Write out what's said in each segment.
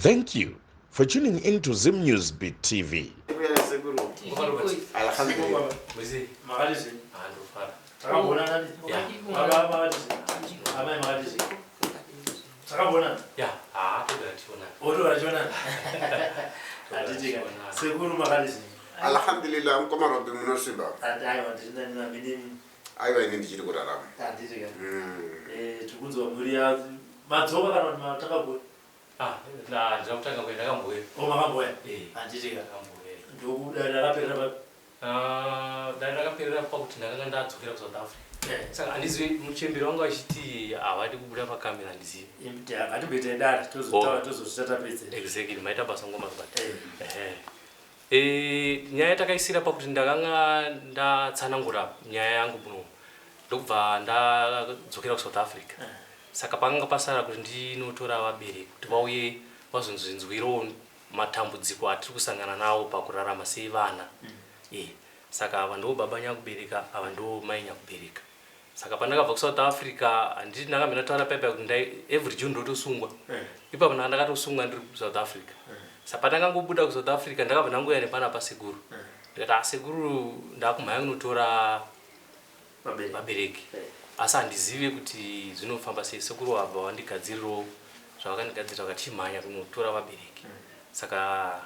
Thank you for tuning in to Zim News Beat TV. Alhamdulillah mukoma Robi munosimba. Aiwa ini ndichiri kurarama. Eh, tikunzwa mhuri ya madzoka kana kuti matakabhuya? Ah, ndina kutanga kuya ndakamboya. Oh, makamboya? Eh. Handiti ka. Ndakamboya. Ndokuda rakaperera papi? Ah, dare rakaperera pakuti ndakanga ndadzokera kuSouth Africa. Eh. Saka handizivi muchembere wangu achiti havadi kubuda pakamera handizivi. Ngatimboitai dare tozotaura tozozvita tapedze. Exactly, maita basa ngoma Robert. Eh. Ehe. E, nyaya yatakaisira pakuti ndakanga ndatsanangura nyaya yangu muno ndokubva ndadzokera kuSouth Africa. Saka pakanga pasara kuti ndinotora vabereki kuti vauye vazonzinzwirawo matambudziko atiri kusangana nawo pakurarama sevana. E, saka ava ndo baba nyakubereka, ava ndo mai nyakubereka. Saka pandakabva kuSouth Africa handiti ndanga ndataura paipa kuti ndai every June ndotosungwa. Ipapo ndanga ndakatosungwa ndiri kuSouth Africa. Saka pandakangobuda kuSouth Africa ndakabva ndangouya nepana pasekuru. Ndikati ah sekuru ndakumhanya kunotora vabereki. Asi handizive kuti zvinofamba sei. Sekuru vabva vandigadzirirawo zvavakandigadzirira vakati chimhanya kunotora vabereki. Saka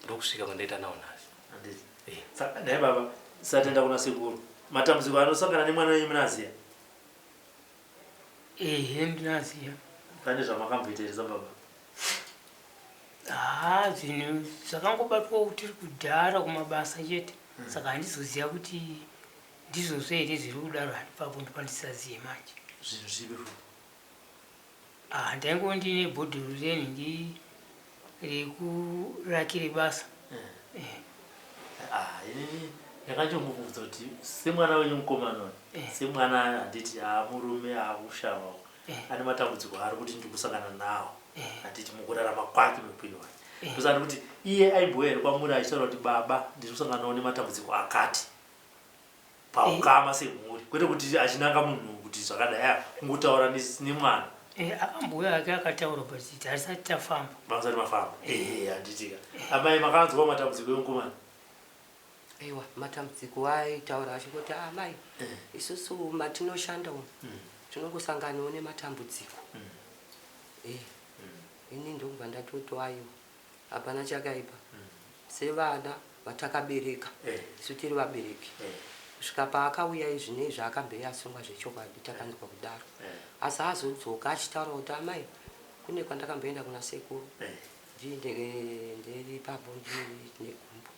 ndokusvika kwandaita nawo nhasi. Handiti. Eh. Saka nhai baba, tisati kuna sekuru. Matambudziko anosangana nemwana wenyu munaziya? Ehe, ndinaziya. Pane zvamakamboita here sababa? Haa, zvinhu zvakangobatwa tiri kudhara kumabasa chete. Saka handizoziva kuti ndizvozvo here zviri kudaro handipapo ndopandisaziye manje. Zvinhu zvipi futi? Ah, ndaingo ndine bhodhoro renhingi rekurakire basa. Eh. Ah, inini ndakachongobvunza kuti semwana wenyu mukomana uyu, semwana handiti aamurume aakushava ane matambudziko aari kuti ndiri kusangana nawo handiti mukurarama kwake muupenyu hwake. Ndosaka ndikuti iye aimbouya here kwamuri achitaura kuti baba ndiri kusanganawo nematambudziko akati paukama semhuri kwete kuti achinanga munhu kuti zvakadai ah, kungotaura nemwana. Eh, akambouya hake akataura but hatisati tafamba. Mamusati mafamba? Ehe, handitika. Amai makanzwawo matambudziko emukomana? Aiwa, matambudziko aitaura achingoti amai isusu matinoshanda umu tinongosanganawo nematambudziko. Eh, ini ndokubva ndatoti aiwa hapana chakaipa sevana vatakabereka isu tiri vabereki kusvika paakauya izvi neizvi akambenge asungwa zvechokwadi takanzwa kudaro asi azodzoka achitaura kuti amai kune kwandakamboenda kuna sekuru ndiri ipapo ndine gumbo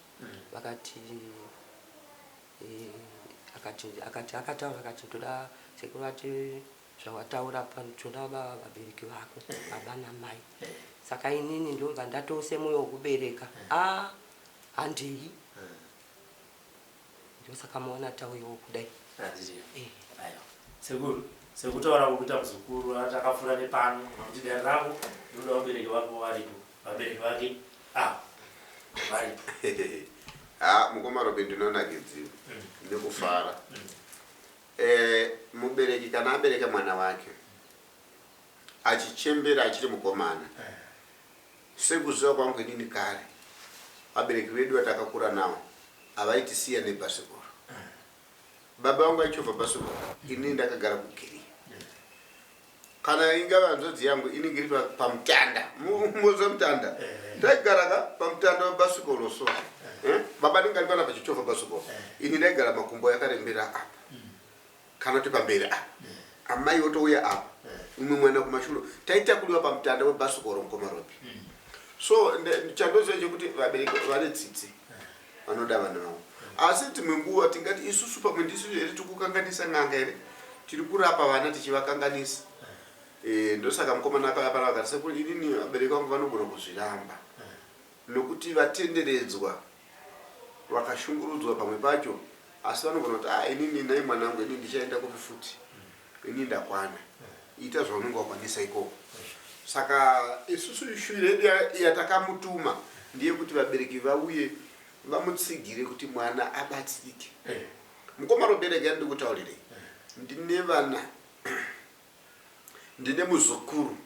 vakati akati akati akataura akati ndoda sekuru ati zvawataura panotoda vabereki vako baba namai saka inini ndobva ndatose mwoyo wekubereka a handei ndosaka maona tauyawo kudai. Handiti. Aiwa sekuru, sekutaura kwekuita muzukuru atakapfuura nepano nokuti dare rako rinoda vabereki vako varipo, vabereki vake ava varipo. Ha, mukoma Robi, ndinonakidziwa nekufara. Eh, mubereki kana abereka mwana wake achichembera achiri mukomana, sekuziva kwangu inini kare vabereki vedu vatakakura navo havaitisiya nebhasikoro. Baba vangu aichovha bhasikoro, inini ndakagara kugiriya kana ingava hanzvadzi yangu inenge iri pamutanda. Moziva mutanda taigara ka pamutanda webhasikoro. So baba ndinge ari panapa chichovha bhasikoro, ini ndaigara makumbo yakarembera apa kana kuti pamberi apa, amai votouya apa, umwe mwana kumashure, taitakuliwa pamutanda webhasikoro, mukoma Robi. So chandoziva chekuti vabereki vane tsitsi, vanoda vana vavo, asi dzimwe nguva tingati isusu pamwe ndisu here tiri kukanganisa n'anga here, tiri kurapa vana tichivakanganisa. Ndosaka mukomana akauya pana vakati sekuru inini vabereki vangu vanogona kuzviramba nokuti vatenderedzwa vakashungurudzwa pamwe pacho, asi vanogona kuti ah, inini nai mwanangu, inini ndichaenda kupi futi, ini ndakwana, ita zvaunenge wakwanisa ikoko. Saka isusu shuwiro yedu yatakamutuma ndeyekuti vabereki vauye vamutsigire kuti mwana abatsirike. Mukoma Robereki, andikutaurirei, ndine vana, ndine muzukuru.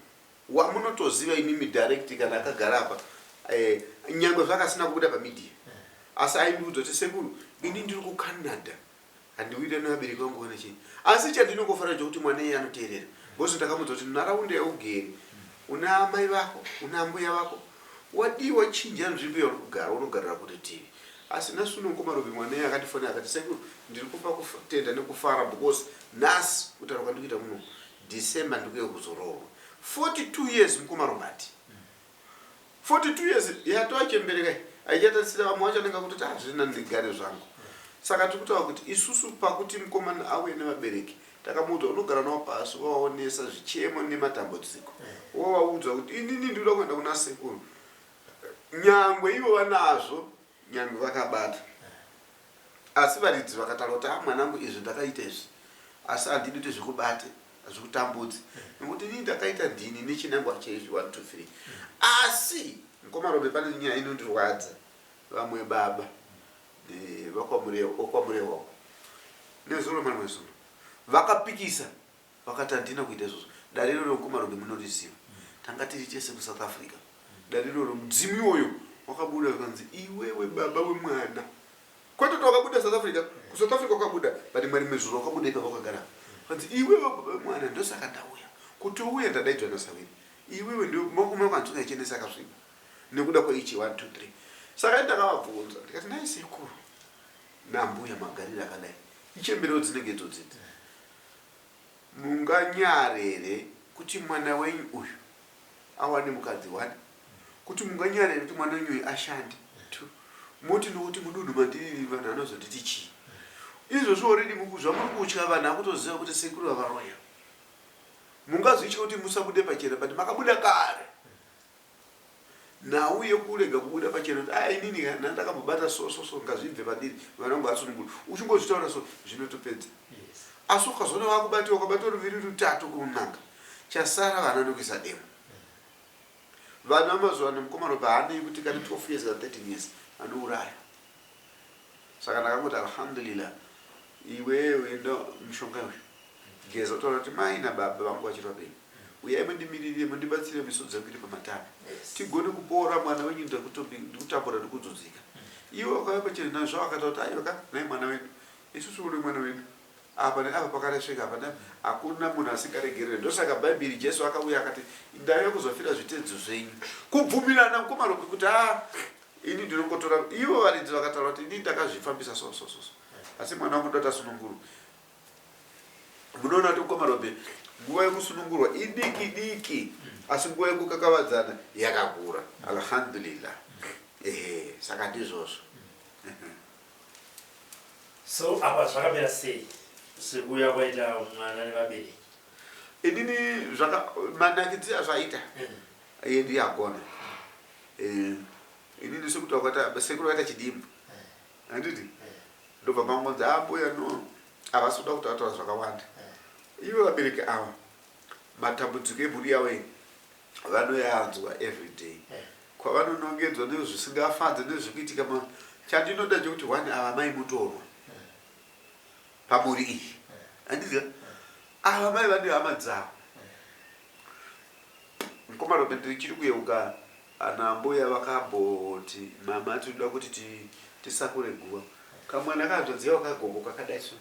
Wamunotoziva imimi direct kana akagara apa, nyangwe zvakasina kubuda pamedia, asi aindiudza kuti, "Sekuru, ini ndiri kuCanada, handiwire nevabereki vangu vane chii, asi chandinongofara chokuti mwana iye anoteerera." Because ndakamudza kuti nharaunda yaugere una amai vako, una ambuya vako, wadii wachinja nzvimbo yauri kugara, unogarira kurutivi. Asi nhasi uno, Mukoma Robi, mwana iye akandifonera akati, "Sekuru, ndiri kupa kutenda nekufara because nhasi kutaura kwandikuita muno December ndikuye kuzoroorwa." 42 years, Mukoma Robert, 42 years yatoachembereka, aichatarisira vamwe vacho anenge kutoti hazvina, ndigare zvangu. Saka tiri kutaura kuti isusu pakuti mukomana auye nevabereki, takamuudza unogara navo pasi, waonesa zvichemo nematambudziko, wovaudza kuti inini ndinoda kuenda kuna sekuru, nyangwe ivo vanazvo, nyangwe vakabata, asi varidzi vakataura kuti, "A, mwanangu, izvi ndakaita izvi, asi handidi kuti zvikubate, zvikutambudze, nekuti inini ndakaita ndini nechinangwa cheizvi 1 2 3." Asi Mukoma Robe, pane nyaya inondirwadza. Vamwe baba vokwaMurehwa nezuro, mamwe zuro vakapikisa, vakati handina kuita izvozvo. Dare iroro, Mukoma Robe, munoriziva, tanga tiri tese kuSouth Africa. Dare iroro mudzimu iwoyo wakabuda, ukanzi, "Iwewe baba wemwana," kwete kuti wakabuda South Africa, kuSouth Africa wakabuda, but mwarimwe zuro wakabuda ipapo wakagara, kanzi, "Iwewe baba wemwana, ndosaka ndauya kuti uye ndadaidzwa nasawiri, iwewe ndio maoko mako hanzunga ichenesa akasviba nekuda kweichi 1 2 3." Saka ndakavabvunza ndikati, "Nai sekuru nambuya, magariro akadai, ichemberewo dzinenge idzodzidzi, munganyarere kuti mwana wenyu uyu awane mukadzi one, kuti munganyarere kuti mwana wenyu uyu ashande two, moti nokuti mudunhu mandiri vanhu vanozonditi chii? Izvozvo already zvamuri kutya, vanhu akutoziva kuti sekuru vavaroya. Mungazvitya kuti musabude pachena, but makabuda kare. Nhau yekurega kubuda pachena kuti a inini kana ndakambobata so so so, ngazvibve pandiri, vana vangu vasunungura," uchingozvitaura so zvinotopedza. Asi ukazoona vakubatiwa, ukabatiwa ruviri, rutatu kunanga, chasara vana nekuisa demo. Vana vamazuva ano, Mukoma Roba, haanei kuti kana 12 years kana 13 years, anouraya. Saka ndakangoti, alhamdulillah, iwewe enda mushonga uyu, geza, utaura kuti mai nababa vangu vachiri vapenyu, uyai mundimirire, mundibatsire, misodzi yangu iri pamatama, tigone kupora. Mwana wenyu ndikutambura, ndikudzudzika." Iwe wakauya pachena nazvo, akataura kuti, "Aiwa ka, nai mwana wedu, isusu uri mwana wedu, apa neapa pakaresveka, apa neapa." Hakuna munhu asingaregerere. Ndosaka Bhaibheri, Jesu akauya akati, "Ndauya kuzofira zvitedzo zvenyu." Kubvumirana, Mukoma Robi, kuti a ini ndinongotora. Ivo varidzi vakataura kuti, "Ini ndakazvifambisa so so so so, asi mwana wangu ndoti asunungurwe." Munoona kuti, Mukoma Robi, nguva yekusunungurwa idiki diki, asi nguva yekukakavadzana yakakura. Alhamdulillah, ehe, saka ndizvozvo. So apa zvakamira sei sekuuya kwaita mwana nevabereki? Inini zvaka manakidzi azvaita, iye ndiye agona. Inini sekuti wakata sekuru vaita chidimbu, handiti? Ndobva mangonzi ambuya no, havasi kuda kutaura zvakawanda. Ivo vabereki ava, matambudziko emhuri yavo iyi vanoyanzwa everyday, kwavanonongedzwa nezvisingafadzi nezvikuitika. Chandinoda chekuti one, ava mai mutorwa pamhuri iyi, handiti? Ava mai vane hama dzavo. Mukoma Robe, ndichiri kuyeuka ana mbuya vakamboti, "Mama, tinoda kuti tisakure guva." Kamwana kahanzvadzi yavo kagogo kakadai so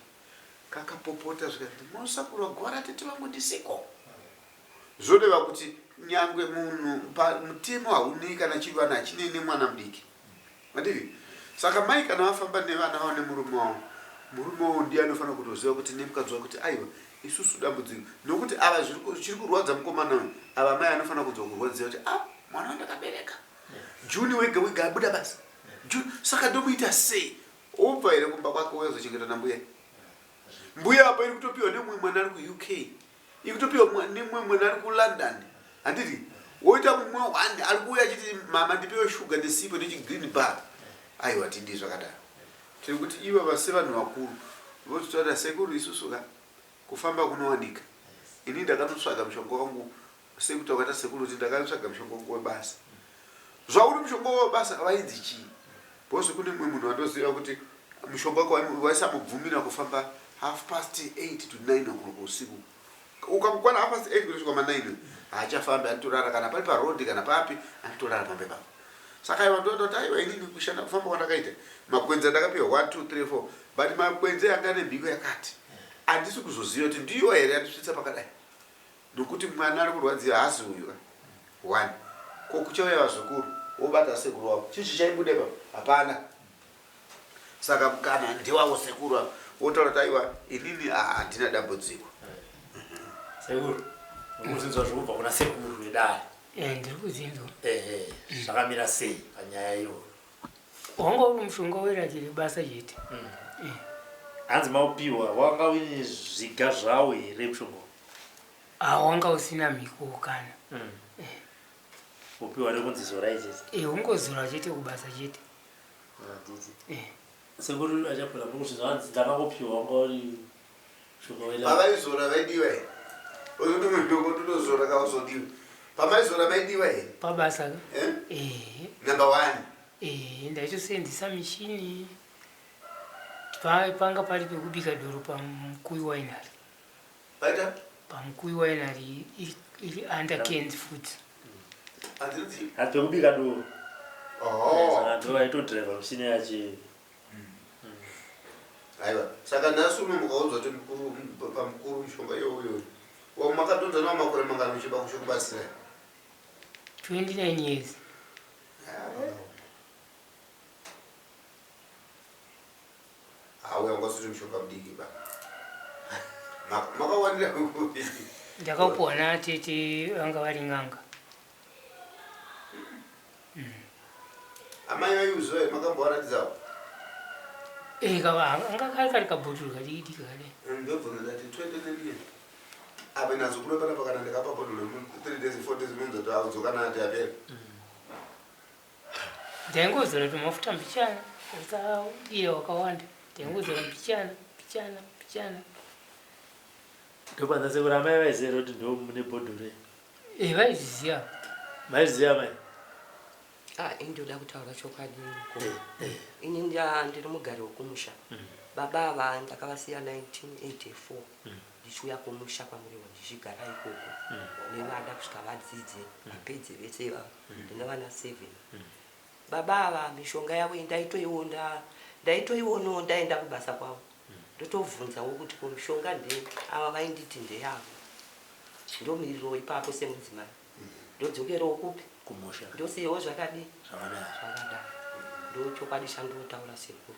kakapopota zvikati, "Munosakura guva ratete vangu ndisiko?" Zvoreva kuti nyangwe munhu mutemo haunei kana chivana hachinei nemwana mudiki, handiti? Saka mai kana vafamba nevana vavo nemurume wavo, murume wavo ndiye anofanira kutoziva kuti nemukadzi wake kuti, aiwa, isusu dambudziko nokuti ava chiri kurwadza mukomana uyu. Ava mai anofanira kunzwa kurwadziwa kuti, "A, mwana wandakabereka June wega wega abuda basa June, saka ndomuita sei?" Obva here kumba kwake uyazochengeta nambuya? Mbuya apa iri kutopiwa nemumwe mwana ari kuUK, iri kutopiwa nemumwe mwana ari kuLondon, handiti? Woita mumwe one ari kuuya achiti, "Mama, ndipiwe shuga nesipo nechigreen bar." Aiwa, tidi zvakadaro. Tiri kuti ivo vase vanhu vakuru vototaura, "Sekuru, isusu ka kufamba kunowanika. Ini ndakanotsvaga mushonga wangu, sekuti wakaita sekuru kuti ndakanotsvaga mushonga wangu webasa." Zvauri mushonga webasa wainzi chii? Because kune mumwe munhu wandoziva kuti mushonga wake waisamubvumira kufamba 8:30 to 9 o'clock usiku. Ukamukwana 8:30 kunosvika ma9, Haachafambi, anotorara kana pari paroad kana papi, anotorara pamba ipapo. Saka aiwa, ndoda kuti aiwa, inini kushanda kufamba kwandakaita, makwenzi andakapiwa 1 2 3 4, but makwenzi anga ane mhiko yakati, handisi kuzoziva kuti ndiyo here yandisvitsa pakadai, nokuti mwana ari kurwadziwa haasi uyu one. Ko kuchauya vazukuru wobata sekuru wavo, chii chichaibuda ipapo? Hapana. Saka mukana ndewavo sekuru ava, wotaura kuti aiwa, inini handina dambudziko. Sekuru, murikuzinzwa zvikubva kuna sekuru vedare? Eh, ndiri kuzinzwa. Ehe, zvakamira sei panyaya iyoyo? Wanga uri mushonga werakire basa chete. Hanzi maupiwa wanga uine zviga zvawo here mushonga? Ah, wanga usina mhiko kana. Upiwa nekunzi zorai chete? Eh, ungozora chete kubasa chete. Handiti? Eh. Sekuru Achapura, muri kuzvinzwa? Hanzi ndakangopiwa, wanga uri mushonga weraki. Pavaizora vaidiwa here? Ozotomudoko totozora kauzodiwa. Pamaizora maidiwa here? Pabasa ka? Eh? Eh. Number one. Eh, ndaitosenzesa mishini. Panga pari pekubika doro paMukuyu Winery. Paita? PaMukuyu Winery, iri under Cairns Foods. Handinzi. Hanzi pekubika doro. Oh. Saka ndo vaitodhiraivha mishini yacho. Aiwa, saka nhasi uno mukaudzwa kuti mukuru, pamukuru mushonga iyoyo makadhonza nawo makore mangani muchiba kuchikubatsirai? 29 years. Hauya ungasoti mushonga mudiki ba. Makawanira kupi? Ndakapuwa natete, vanga vari n'anga. Amai vaiuziva here? Makambovaratidzawo? Eh, anga kari kari kabhotoro kadiki kadai. Ndobvunza ndati 29 years apa inazobuda panapa, kana ndakapa bhodhoro 3 days, 4 days, munzoti audzoka nati apera. Ndaingozora tumafuta mbichana, usaudira wakawanda. Ndaingozora mbichana mbichana mbichana. Ndopanza sekuru, amai vaiziva here kuti ndo mune bhodhoro? Eh, vaizviziva. Maiziva mai? Ah, ini ndoda kutaura chokwadi mukoma. Ini ndiri mugari wekumusha. Baba ava ndakavasiya 1984 ndichiuya kumusha kwaMurewa, ndichigara ikoko nevana kusvika vadzidze, vapedze vese ivava. Ndine vana 7. Baba ava mishonga yavo iyi ndaitoiona, ndaitoionawo. Ndaenda kubasa kwavo, ndotobvunzawo kuti ko mishonga ndei? Ava vainditi ndeyavo. Ndomiriro ipapo semudzimai, ndodzokerawo kupi? Kumusha. Ndosiyewo zvakadii? Zvakadaro. Zvakadaro. Ndo chokwadi chandotaura, sekuru.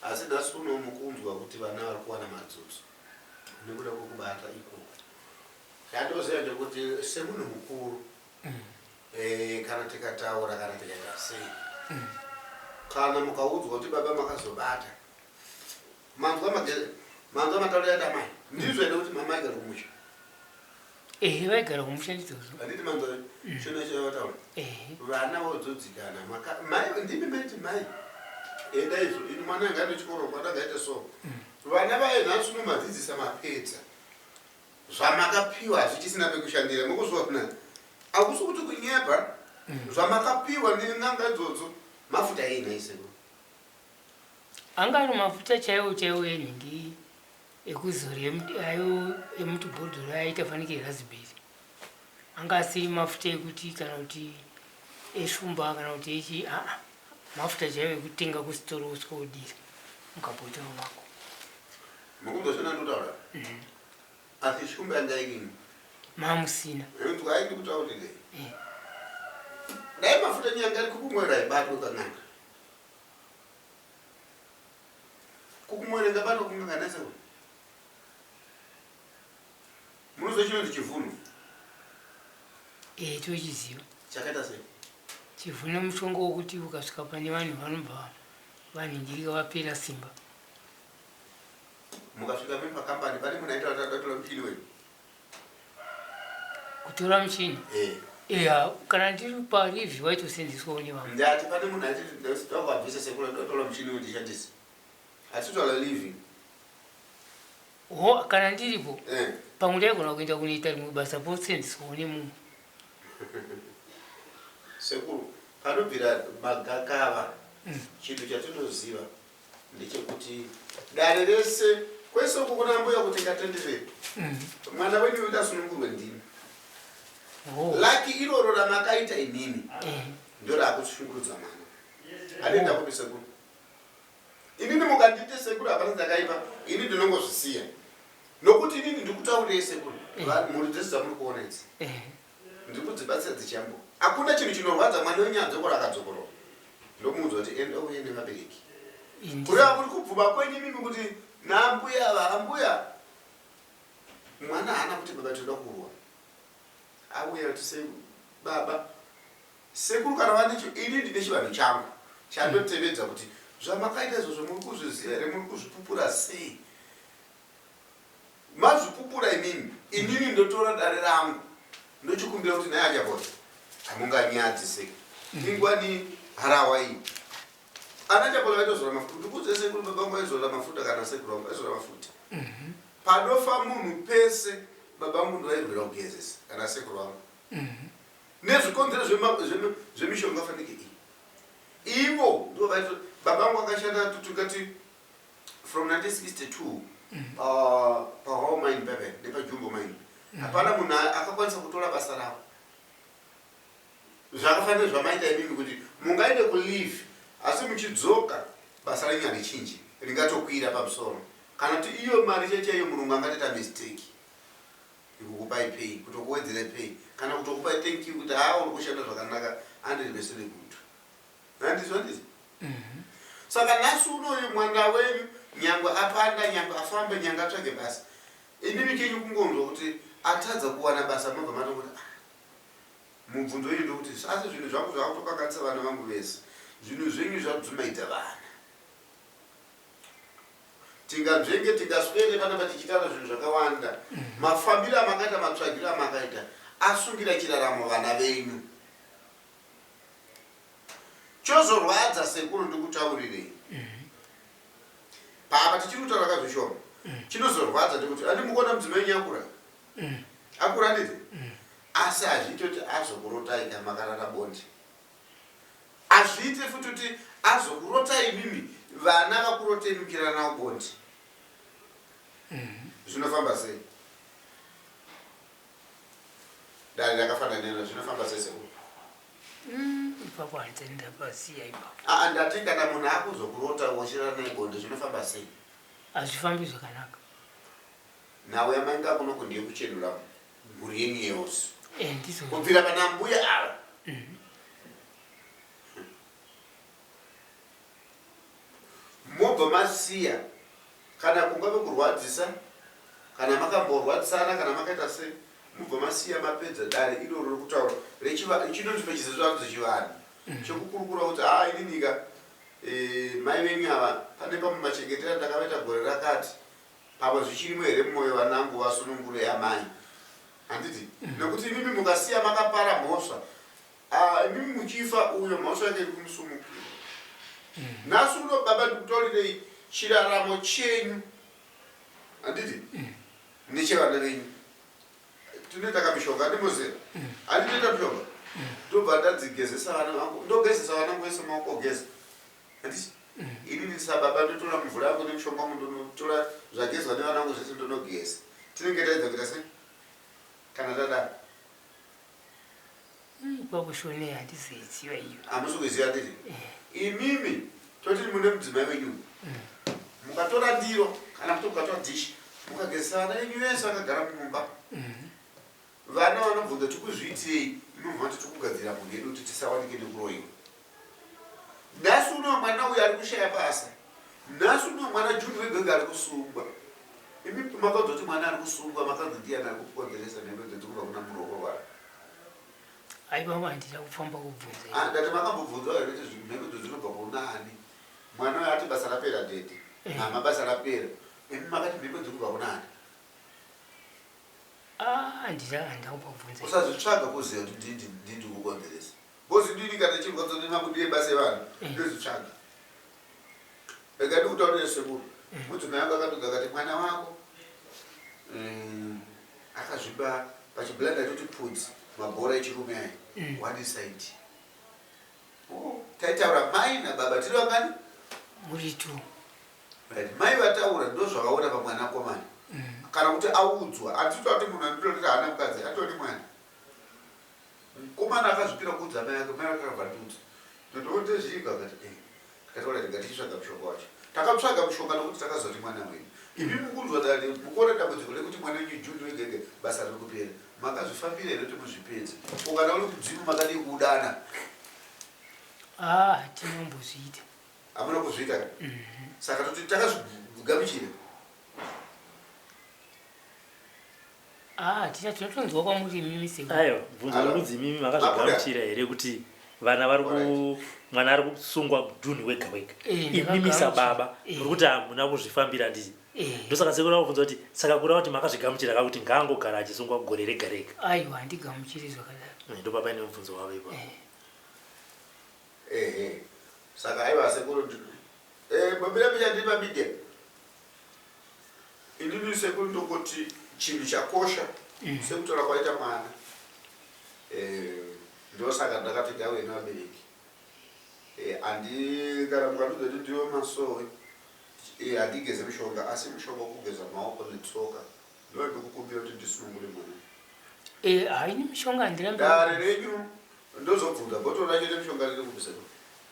Asi nhasi uno mukunzwa kuti vana vari kuwana madzudzo nekuda kwekubata ikoko. Chandoziva ndekuti semunhu mukuru, kana tikataura, kana tikaita sei, kana mukaudzwa kuti baba makazobata, manzwa manzwa matauro yaita mai, ndizvo here kuti mama aigara kumusha? Ehe, vaigara kumusha, ndizvozvo. Handiti manzwa chino chavataura? Ehe. Vana vodzodzikana. Mai ndimi maiti mai enda izvo, ini mwana anga ane chikoro, mwana angaite so. Vana vaye nhasi uno madzidzisa, mapedza, zvamakapiwa hazvichisina pekushandira. Mukuzviona, hakusi kuti kunyepa. Zvamakapiwa nen'anga idzodzo mafuta ei naiseko? Anga ari mafuta chaiwo chaiwo enhingi ekuzora, ayo emutubhodhoro aita fanike raspberry. Anga asiri mafuta ekuti kana kuti eshumba kana kuti echi, aa, mafuta chaiwo ekutenga kusitoro, usvika udira mukabhotoro mako. Mukunzwa ndotaura? Asi shumba yanga irini? Mamusina. Inzwa, aindi kutaurire. Eh. Dai mafuta nyanga ari kukumwera ibatwe kan'anga, kukumwera ingabatwa kun'anga naseko. Munoziva chinonzi chivhuno? Eh, tochiziva. Chakaita sei? Chivhuno mushonga wokuti ukasvika pane vanhu, vanobva vanhingirika, vapera simba. Mukasvika mimi pakambani, pane munhu aita datora muchini wenyu? Kutora muchini? Eh. Eya, kana ndiri parivhi waitosenzeswawo nevamwe. Ndati pane munhu aiti ndakabvisa sekura, ndatora muchini wenyu ndishandise, hatitola living. Ho, kana ndiripo, Eh. pamwe ndaigona kuenda kunoita rimwe basa posenzeswawo nemumwe. Sekuru, panobvira magakava, chinhu chatinoziva ndechekuti dare rese kwese uko kuna mbuya kuti ngatendere mwana wenyu udasunungurwe ndini. Laki iroro ramakaita imimi ndorakushungurudza mwana. Anoenda kupi sekuru? Inini mukanditi sekuru hapana dzakaipa, ini ndinongozvisiya. Nokuti inini ndikutaurirei sekuru, mhuri dzese dzamuri kuona idzi. Ndiri kudzibatsira dzichiyambuka. Hakuna chinhu chinorwadza mwana wenyu adzokora akadzokorora. Ndomuudza kuti enda uye nevabereki. Kureva muri kubvuma kwenyu imimi kuti naambuya ava, ambuya mwana haana kuti baba tinoda kurwa. Auya kuti sekuru baba sekuru kana vanecho ini ndine chivanhu changu chandotevedza kuti zvamakaita izvozvo muri kuzviziva here muri kuzvipupura sei Mazvipupura imimi, inini ndotora dare rangu ndochikumbira kuti nhai Achapola hamunganyadzise ingwani harahwa iyi. Ana Achapola vaitozora mafuta, ndikuudze sekuru baba vangu vaizora mafuta kana sekuru vangu vaizora mafuta. Panofa munhu pese baba vangu ndovairwira kugezesa kana sekuru vangu. Nezvikonzero zvemishonga fanike iyi. Ivo ndivo vaito baba vangu vakashanda tingati from 1962 pahall mine pepe nepajumbo mine hapana munhu akakwanisa kutora basa ravo zvakafanira zvamaita imimi kuti mungaende kuleave asi muchidzoka basa renyu harichinji ringatokwira pamusoro kana kuti iyo mari chaichaiyo murungu angatoita mistake ikukupai pay kutokuwedzera pay kana kutokupai thank you kuti haa uri kushanda zvakanaka 100 good Handizvo handizvo? Saka nhasi unoyu mwana wenyu nyangwe apanda, nyangwe afambe, nyangwe atsvage basa, imimi chenyu kungonzwa kuti atadza kuwana basa mobva matongoti ah. Mubvunzo wenyu ndokuti asi zvinhu zvangu zvakutokanganisa vana vangu vese, zvinhu zvenyu zvakudzimaidza vana. Tinganzvenge tingaswere panapa tichitaura zvinhu zvakawanda. Mafambiro amakaita, matsvagiro amakaita asungira chiraramo vana venyu. Chozorwadza sekuru ndikutaurirei. Papa tichiri kutaura ka zvishoma. Chinozorwadza ndekuti andi mukuona mudzimai wenyu akura. Akura handiti? Asi hazviite kuti azokurotai kana makarara bonde. Hazviite futi kuti azokurotai imimi vana vakurotei muchirara navo bonde. Zvinofamba sei? Dare rakafanana nero zvinofamba sei sekuru? Ipapo handisati ndapaziya ipapo. Aa ndati kana munhu akuzokurota wochirara naye bonde zvinofamba sei? Hazvifambi zvakanaka. Nhau yamainga kunoku ndeyekuchenura mhuri yenyu yose. Eh, ndizvo. Kubvira pana mbuya ava. Mobva masiya Kana kungave kurwadzisa, kana makamborwadzisana, kana makaita sei, mubva masiya mapedza dare iroro rokutaura rechiva chinonzi pachiZezuru anonzi chivanhu chekukurukura kuti haa ininika e, mai venyu ava pane pamwe machengetera ndakavaita gore rakati pamwe zvichirimo here mumwoyo vanangu vasunungure amai handiti nekuti imimi mukasiya makapara mhosva Ah, imimi muchifa uyo mhosva yake iri kumusumukira. Nhasi uno baba ndikutaurirei chiraramo chenyu handiti nechevana venyu. Tinoita kamishonga handimoziva handitoita mishonga ndobva ndadzigezesa vana vangu ndogezesa vana vangu vese maoko ogeza handiti inini sababa ndotora mvura yangu nemushonga wangu ndonotora zvagezwa nevana vangu zvese ndonogeza tinenge taedza kuita sei kana tadaro Kwakushonei handizoiziva iyo. Hamusi kuiziva handiti? Imimi toti mune mudzimai wenyu mukatora ndiro kana kuti mukatora dish mukagezesa vana venyu vese vakagara mumba vana vanobvunza tikuzviitirei imi mobva mati tikugadzira mhuri yedu kuti tisawanike nekuroyiwa nhasi uno mwana uyu ari kushaya basa nhasi uno mwana june wega wega ari kusungwa imi makanzwa kuti mwana ari kusungwa makanzi ndiyani ari kukonzeresa mhepo idzodzo kubva kuna munhu wokurwara Aiwa handina kufamba kubvunza. Ah, ndati makambobvunzwa here kuti mhepo idzo dzinobva kuna ani? Mwana uyo ati basa rapera daddy. Eh. Mama basa rapera. Imi makati mhepo dziri kubva kuna ani? Ah, handina handina kumbobvunza. Usazvitsvaga kuziva kuti ndini ndini ndiri kukonzeresa. Because ndini kana chirwadzo nemabudiro ebasa evanhu Eh. ndozvitsvaga. Rega ndikutaurire sekuru. Mudzimai wangu akatodza akati mwana wako akazvimba pachibladder toti pudzi mabhora echirume aya one side. Oh, taitaura mai nababa tiri vangani? Muri two. Right. Mai vataura ndozvavaona pamwanakomana. Kana kuti audzwa, hatitoati munhu anototi haana mukadzi, atori mwana. Mukomana akazvipira kuudza mai ake, mai ake akabva andiudza. Ndoti ndozviga akati eh. Tikati alright ngatichitsvaga mushonga wacho. Takatsvaga mushonga nokuti takaziva kuti mwana wenyu. Imi mukunzwa dare mukuona dambudziko rekuti mwana wenyu June wega wega basa riri kupera. Makazvifambira here kuti muzvipedze? Ko kana uri mudzimu makadii kuudana? Ah, hatina kumbozviita. Hamuna kuzviita ka? Saka toti takazvigamuchira. Ah, ticha tinotonzwa kwamuri imimi sekuru. Aiwa, bvunzo iri kunzi imimi makazvigamuchira here kuti vana vari ku mwana ari kusungwa June wega wega. Eh, Imimi ndakagamuchira. sababa Eh. muri kuti hamuna kuzvifambira nditi. Eh. Ndosaka sekuru vakubvunza kuti saka kureva kuti makazvigamuchira ka kuti ngaangogara achisungwa gore rega rega. Aiwa, handigamuchiri zvakadaro. Eh, Ndopapaine mubvunzo wavo ipapo. Eh. Ehe. Saka aiwa sekuru eh bambira picha ndiri pamedia. Inini sekuru ndongoti chinhu chakosha sekutaura kwaita mwana. Eh ndosaka ndakati ndauye nevabereki. Eh handi kana mukandiudza kuti ndiwe masowe eh handigeze mushonga asi mushonga wokugeza maoko netsoka ndiwo ndikukumbira kuti ndisunungure mwana. Eh, haini mishonga handirambi. Dare renyu ndozobvunza bhotoro racho remushonga riri kupi sekuru?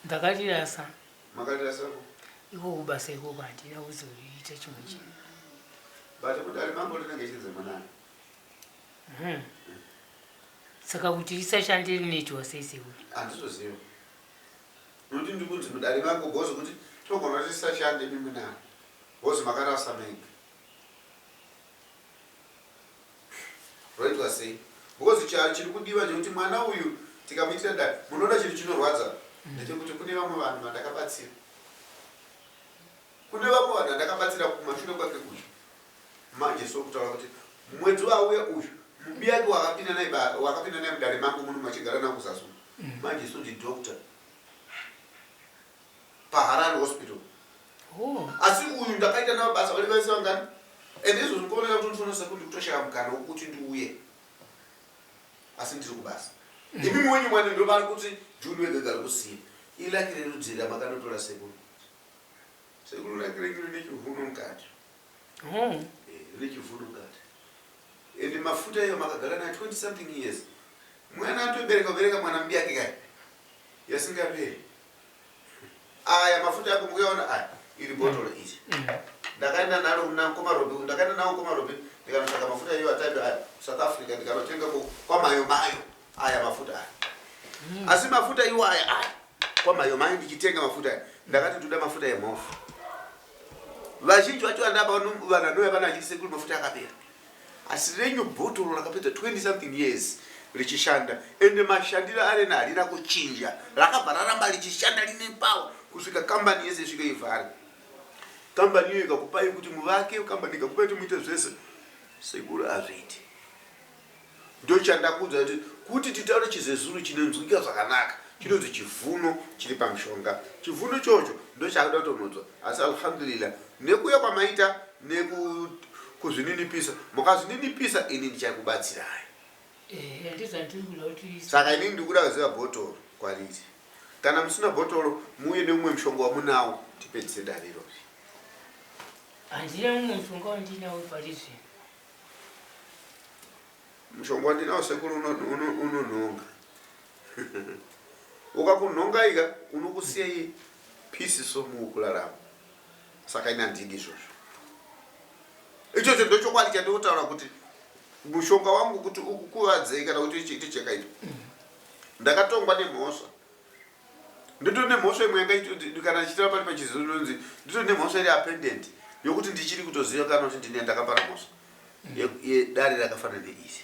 Ndakarirasa. Makarirasa ku? Iko kubasa ikoko handina kuzoita chimwe chinhu. But mudare mangu rinenge chinzi mwanani. Saka kuti risashande rinoitwa sei sekuru? Handizoziva. Nokuti ndikunzi mudare mangu bhozi kuti togona kuti risashande imi munaro. Bhozi makarasa mega. Roitwa sei? Because chiri kudiwa ndechekuti mwana uyu tikamuitira dare, munoona chinhu chinorwadza ndechekuti kune vamwe vanhu vandakabatsira. Kune vamwe vanhu vandakabatsira kumashure kwake uyu. Manje so kutaura kuti mwedzi wauya uyu mubiyake wakapinda naye wakapinda naye mudare mangu muno machigara nawo kuzasi umu. Manje so ndi doctor paHarare hospital. Oh. Asi uyu ndakaita navo basa vari vese vangani and izvozvi ndikuoneka kuti ndinofanira sekuti ndikutoshaya mukana wekuti ndiuye asi ndiri kubasa. Imimi wenyu mwana ndovari kuti June wega gari kusiya. Ilaki rerudzi ramakanotora sekuru. Sekuru laki renyu rine chivuno mukati. Oh. Eh, rine chivuno mukati. Ende mafuta iyo makagara nayo 20 something years. Mwana atobereka kubereka mwana mubiyake kai. Yasingaperi. Aya mafuta ako mukuyaona aya iri botoro iri. Ndakaenda naro kuna mukoma Robi, ndakaenda nawo mukoma Robi ndikanotsvaka mafuta iyo ataipe aya South Africa ndikanotenga kwamayo mayo aya mafuta aya. Asi mafuta iwo aya aya kwamayo mayo ndichitenga mafuta aya ndakati ndoda mafuta emhofu. Vazhinji vacho vandapa vanhu vanouya pano vachiti sekuru mafuta akapera. Asi renyu bhotoro rakapedza 20 something years richishanda ende mashandiro arena harina kuchinja rakabva raramba richishanda rine power kusvika kambani yese isvike ivhare. Kambani iyo ikakupai kuti muvake, kambani ikakupai kuti muite zvese, sekuru hazviiti. Ndochandakuudza kuti kuti titaure chiZezuru chinonzwika zvakanaka chinonzi chivuno chiri pamushonga. Chivuno ichocho ndochakuda kutonhodzwa asi alhamdulillah nekuuya kwamaita nekuzvininipisa mukazvininipisa ini ndichakubatsirai. Eh, ndizvandiri kuda kuti Saka inini ndikuda kuziva bhotoro kwariri. Kana musina bhotoro muuye neumwe mushonga wamunawo tipedzise dare irori. Handina mumwe mushonga wandinawo pari zvino. Mushonga wandinawo sekuru unonhonga. Ukakunhonga ika unokusiya iye peace so mukurarama. Saka ini handidi izvozvo. Ichocho ndochokwadi chandikutaura kuti mushonga wangu kuti ukukuvadzei kana kuti chiite chakaipa. Ndakatongwa nemhosva. Nditori nemhosva imwe yanga kana ndichitaura pari pachizuru inonzi nditori nemhosva iri appendant yokuti ndichiri kutoziva kana kuti ndine ndakapara mhosva yedare rakafanana neiri.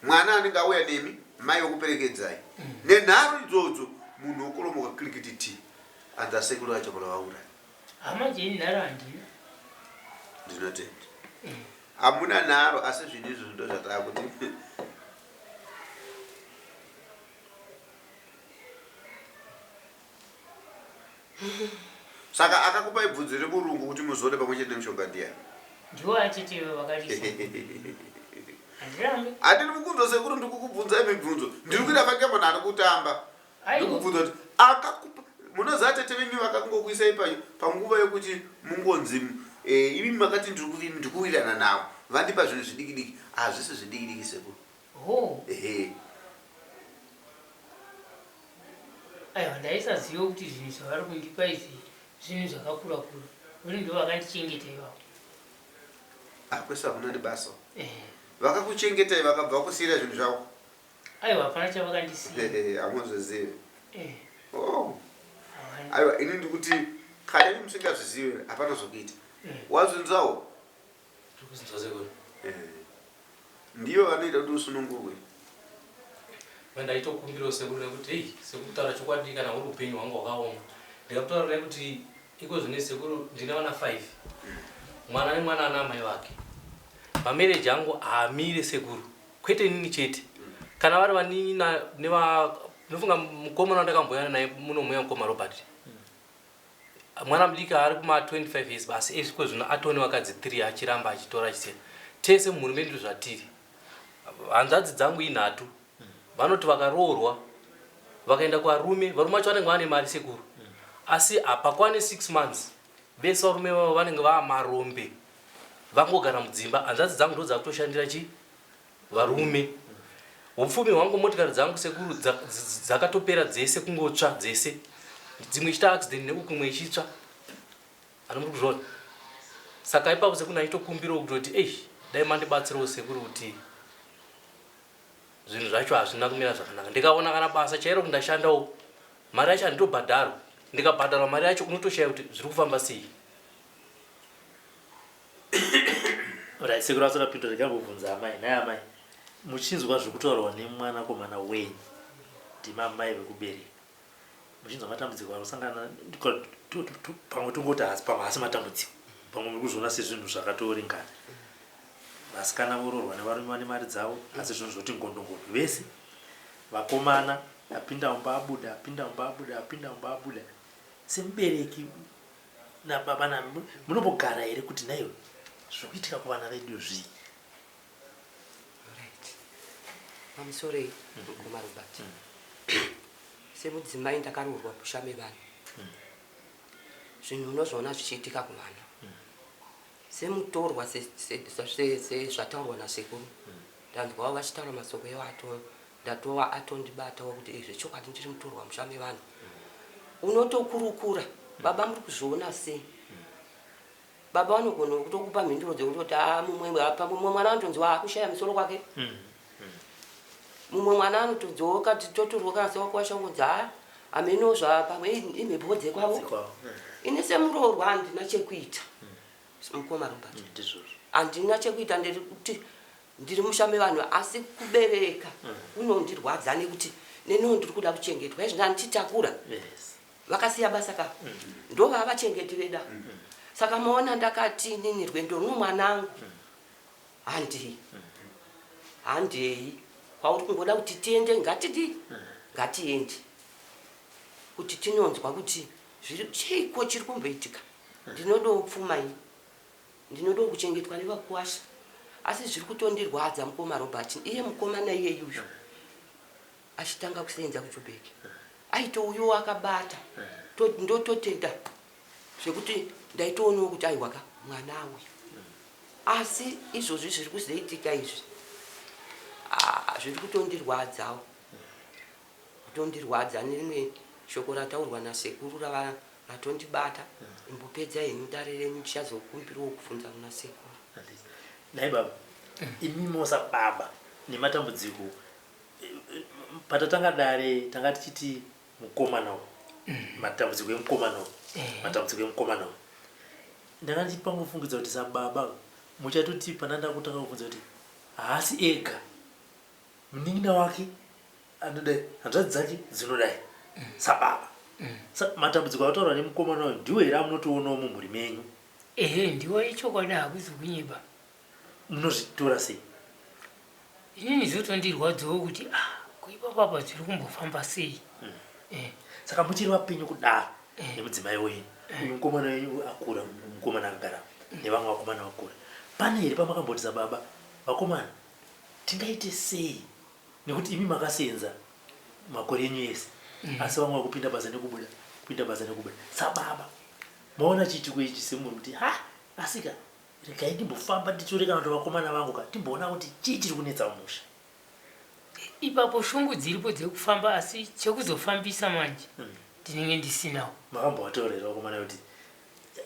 Mwana anenge auya nemi mai vokuperekedzai nenharo idzodzo munhu wokoromoka kirikiti ti anzi asekuru vacho kana vauraya. Hama jeni nharo handina. Ndinotenda. Hamuna nharo asi zvinhu izvozvo ndozvataakuti Saka akakupai bvudzi remurungu kuti muzore pamwe chete nemushonga ndiyani? Ndiwo atete vakarisa. Handirambi. Handiri mubvunzo sekuru ndiri kukubvunzai mibvunzo. Ndiri kuita fake munhu ari kutamba. Ndiri kubvunza kuti akakupa munoziva tete venyu vakangokuisai panguva yokuti mungonzi eh, imi makati ndiri kuwirirana navo vandipa zvinhu zvidiki diki hazvisi zvidiki diki sekuru. Oho. Ehe. Aiwa, ndaisaziva kuti zvinhu zvavari kundipa izvi zvinhu zvakakura kura. Uri ndo vakandichengeta ivavo. Ah, kwese hakuna nebasa. Eh. Vakakuchengetai vakabva vakusiyira zvinhu zvako. Aiwa, hapana chavakandisiya. Hamuzvizivi. Eh. Oh. Havana. Aiwa, ini ndikuti kana imi musingazvizivi hapana zvokuita. Wazvinzwawo? Ndiri kuzinzwa sekuru. Eh. Ndiyo vanoita kuti usunungurwe. Ndaitokumbirawo sekuru nekuti ei sekutaura chokwadi kana huri upenyu hwangu hwakaoma. Ndikakutaurirai kuti iko zvino sekuru ndine vana 5. Mwana nemwana ana amai vake. Mamereji angu haamire sekuru. Kwete inini chete. Kana vari vanin'ina neva ndinofunga mukomana wandakamboyana naye muno muya mukoma Robert. Mwana mudiki ari kuma 25 years basi iko zvino atone vakadzi 3 achiramba achitora achisiya. Tese mumhuri medu ndozvatiri. Hanzvadzi dzangu inhatu. Vanoti vakaroorwa vakaenda kuvarume, varume vacho vanenge vane mari sekuru. Asi hapakwane 6 months vese varume vavo vanenge vaamarombe vangogara mudzimba. Hanzvadzi dzangu ndo dzakutoshandira chi varume. Upfumi hwangu, motikari dzangu sekuru dzakatopera dzese kungotsva dzese. Dzimwe ichita accident nekuku imwe ichitsva. Ani muri kuzviona? Saka ipapo sekuru ndaitokumbirawo kutoti ei dai mandibatsirawo sekuru kuti zvinhu zvacho hazvina kumira zvakanaka. Ndikaona kana basa chairo kuti ndashandawo mari yacho handitobhadharwa. Ndikabhadharwa mari yacho unotoshaya kuti zviri kufamba sei. Right, sekuru asati apindura regai mbobvunza amai. Nhai amai, muchinzwa zviri kutaurwa nemwanakomana wenyu, ndimi amai vekubereka. Muchinzwa matambudziko anosangana pamwe tongoti haasi pamwe haasi matambudziko. Pamwe muri kuzviona sezvinhu zvakatoringana. Vasikana voroorwa nevarume vane mari dzavo asi zvinhu zvoti ngondongondo vese. Vakomana apinda mumba abuda, apinda mumba abuda, apinda mumba abuda. Semubereki nababa na munombogara here kuti nhaiwe zviri kuitika kuvana vedu zvii? Right. Pamusorei mukoma Robert. Semudzimai ndakaroorwa musha mevanhu. Zvinhu unozviona zvichiitika kuvana. Semutorwa sezvataurwa nasekuru. Ndanzwawo vachitaura masoko ewato ndatowa atondibatawo kuti izvi chokwadi ndiri mutorwa musha mevanhu. Unotokurukura baba muri kuzviona sei? Baba vanogona kutokupa mhinduro dzekutoti haa mumwe mumwe mwana anotonzi waakushaya musoro kwake. Mumwe mwana anotodzoka totorwa kana sewakwasha ungonzi haa hameno zvapamwe imhepo dzekwavo. Ini semuroorwa handina chekuita. Mukoma Robert. Ndizvozvo. Handina chekuita ndiri kuti ndiri musha mevanhu asi kubereka kunondirwadza nekuti neniwo ndiri kuda kuchengetwa izvi ndandichitakura. Yes. Vakasiya basa ka ndovava vachengeti veda. Saka maona ndakati inini rwendo runo mwanangu handei handei kwauri kungoda kuti tiende ngatidii ngatiende kuti tinonzwa kuti zviri chiiko chiri kumboitika. Ndinodawo pfuma ini, ndinodawo kuchengetwa nevakuwasha asi zviri kutondirwadza mukoma Robert. Iye mukomana iyeyu uyu achitanga kusenza kuJoburg aitouyawo akabata ndototenda zvekuti ndaitoonawo kuti aiwa ka mwana auya. Asi izvozvi zviri kuzoitika izvi zviri kutondirwadzawo. Kutondirwadza nerimwe shoko rataurwa nasekuru rava ratondibata. Imbopedza henyu dare renyu ndichazokumbirawo kubvunza kuna sekuru. Nhai baba, imi mosa baba nematambudziko patatanga dare tanga tichiti mukomana uyu matambudziko emukomana uyu matambudziko emukomana uyu ndanga ndichipangofungidza kuti sababa muchatoti pana ndakutanga kubvunza kuti haasi ega munin'ina wake anodai hanzvadzi dzake dzinodai sababa. Matambudziko ataurwa nemukomana uyu ndiwo here amunotoonawo mumhuri menyu? Ehe, ndiwo ichokwadi hakuzi kunyepa. Munozvitora sei? Inini zvotondirwadzawo kuti ah kuipapa apa zviri kumbofamba sei. Saka muchiri vapenyu kudaro nemudzimai wenyu uyu mukomana wenyu akura, mukomana akagara nevamwe vakomana vakura, pane here pamakamboti sababa vakomana tingaite sei nekuti imi makasenza makore enyu ese asi vamwe vakupinda basa nekubuda kupinda basa nekubuda sababa maona chiitiko ichi semuri kuti ha asika regai ndimbofamba nditore kana kuti vakomana vangu ka timboona kuti chii chiri kunetsa mumusha. Ipapo shungu dziripo dzekufamba asi chekuzofambisa manje ndinenge ndisinawo. Makambovatorera vakomana kuti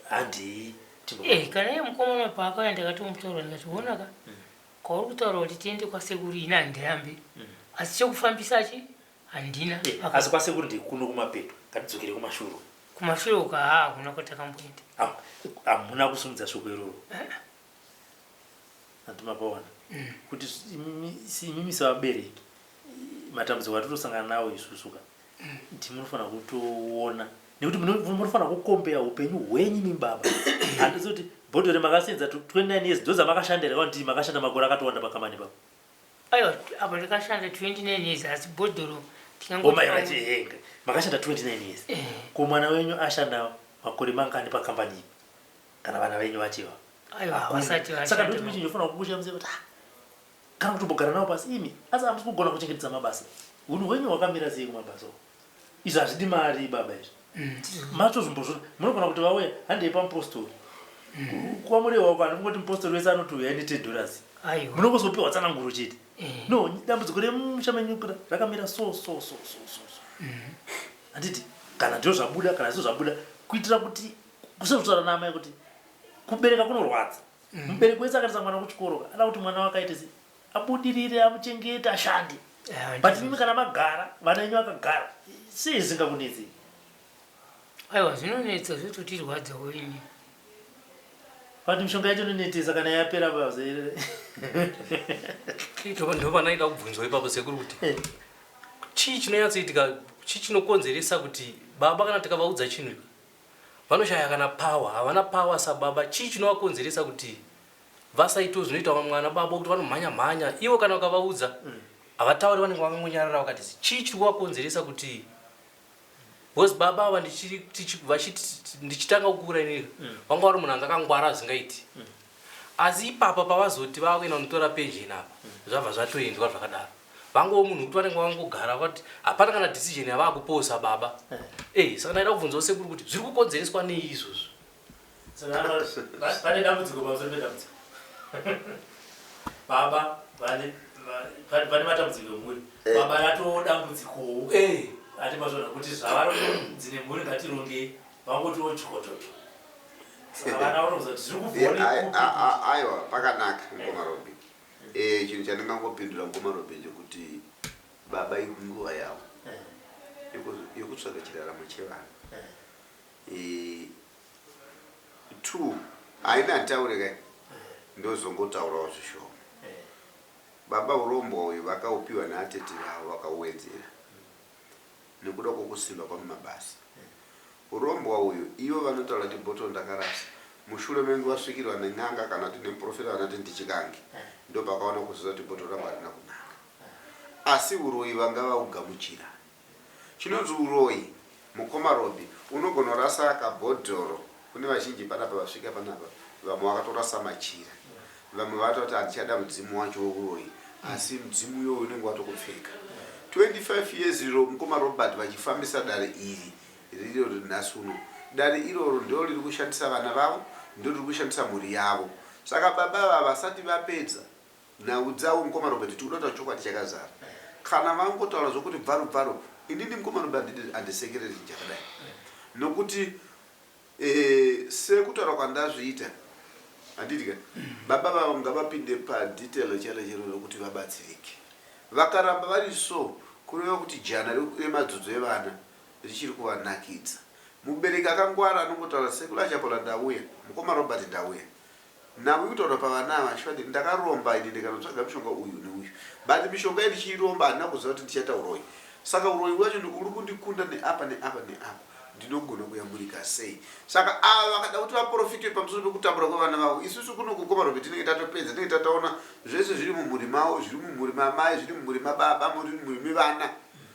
handei timbo Eh, kana iye mukomana paakauya ndakatomutaura ndikati honaka kwauri kutaura kuti tiende kwasekuru ini handirambi asi chekufambisa chi handina. Asi kwasekuru ndikuno kumapeto, ngatidzokere kumashure. Kumashure uko haa hakuna kwatakamboenda. Hamuna kusumudza shoko iroro. Handimapaona kuti imimi sevabereki matambudziko atotosangana nawo isusu ka ndimi munofanira kutoona nekuti munofanira kukombeya upenyu hwenyu imi baba. Handisi kuti bhodhoro makasenza 29 years ndo dzamakashanda here kana kuti makashanda makore akatowanda pakambani ipapo? Aiwa, apa ndakashanda 29 years asi bhodhoro tingangotihenga makashanda 29 years. Ko mwana wenyu ashanda makore mangani pakambani ipi kana vana venyu vachiva? Aiwa, vasati Saka vashanda. Ndoti michinjofanira kukushamisa kuti ah, kana kutombogara navo pasi imi asi hamusi kugona kuchengetedza mabasa. Unhu hwenyu hwakamira sei kumabasa uko? Izvi hazvidi mari baba izvi. Matozvimbozvona munogona kuti vauya handei pamupostori kwamurewa uko. Handingoti mupostori wese anoti uyai ne $10. Aiwa. Munongozopiwa tsananguro chete. No dambudziko remusha menyu rakamira so so so so so so, handiti? Kana ndiro zvabuda kana zviso zvabuda kuitira kuti kusazotaura naamai kuti kubereka kunorwadza. Mubereki wese akaisa mwana kuchikoro ada kuti mwana wake aite sei? Abudirire, amuchengete, ashande. But imi kana magara vana venyu vakagara sei zvingakunetsi? Aiwa, zvinonetsa, zvototirwadzawo ini. But mishonga yacho inonetesa kana yapera basa. Ndopanaida kubvunzwa ipapo sekuru kuti chii chinonyatsoitika, chii chinokonzeresa kuti baba kana tikavaudza chinhu vanoshaya kana power, havana power sababa. Chii chinovakonzeresa kuti vasaitawo zvinoita vamwe vana baba kuti vanomhanya mhanya ivo? Kana ukavaudza havatauri, vanenge vakangonyarara vakati chii chiri kuvakonzeresa kuti? Because baba ava ndichitanga kukura inini vanga vari munhu anga akangwara zvingaiti, asi ipapa pavazoti vakuenda kunotora pension apa zvabva zvatoendwa zvakadaro. Vangowo munhu kuti vanenge vangogara vati hapana kana decision yavakuposa baba. Saka ndaida kubvunzawo sekuru kuti zviri kukonzereswa nei izvozvo? Saka pane dambudziko pamusoro pedambudziko. Baba pane matambudziko emhuri, baba ratoo dambudzikowo. Ati mazvona kuti zvavari dzine mhuri ngatirongei, vangotiwo chokototo. Saka vana vanokuza kuti zviri kubva. Aiwa, pakanaka mukoma Robi. Chinhu chandingangopindura mukoma Robi ndekuti baba inguva yavo yekutsvaga chiraramo chevana. Two, haina handitaure kai, ndozongotaurawo zvishoma. Baba urombwa uyu vakaupiwa naatete vavo vakauwedzera nekuda kwokusimba kwamumabasa. Urombwa uyu ivo vanotaura kuti bhotoro ndakarasa mushure menge vasvikirwa nen'anga kana kuti nemuprofita vanati ndichikange, ndopakaona kuziva kuti bhotoro rangu harina kunaka. Asi uroyi vanga vaugamuchira. Chinonzi uroyi mukoma Robi, unogona kurasa kabhodhoro. Kune vazhinji panapa vasvika panapa, vamwe vakatorasa machira, vamwe vatoti handichada mudzimu wacho weuroyi, asi mudzimu iyoyo unenge watokupfeka 25 years iro mukoma Robert vachifambisa dare iri riro nhasi uno. Dare iroro ndo riri kushandisa vana vavo, ndo riri kushandisa mhuri yavo. Saka baba ava vasati vapedza nhau dzavo mukoma Robert, tikuda kutaura chokwadi chakazara. Kana vangotaura zvokuti bvaru bvaru, inini mukoma Robert handisekereri chinhu chakadai nokuti sekutaura kwandazviita, handiti ka? Baba vavo ngavapinde padetail chero chero rokuti vabatsirike. Vakaramba vari so, kureva kuti jana remadzudzo evana richiri kuvanakidza. Mubereki akangwara anongotaura sekuru Achapola ndauya, mukoma Robert ndauya nhau ikutaurwa pavana ava. Shwadi ndakaromba ini, ndikanotsvaga mushonga uyu neuyu, but mishonga iyi ndichiiromba handina kuziva kuti ndichaita uroyi. Saka uroyi wacho uri kundikunda neapa neapa neapa, ndinogona kuyamurika sei? Saka ava vakada kuti vaprofite pamusoro pekutambura kwevana vavo, isusu kuno kukoma Robe tinenge tatopedza, tinenge tataona zvese zviri mumhuri mavo, zviri mumhuri mamai, zviri mumhuri mababa, muri mumhuri mevana,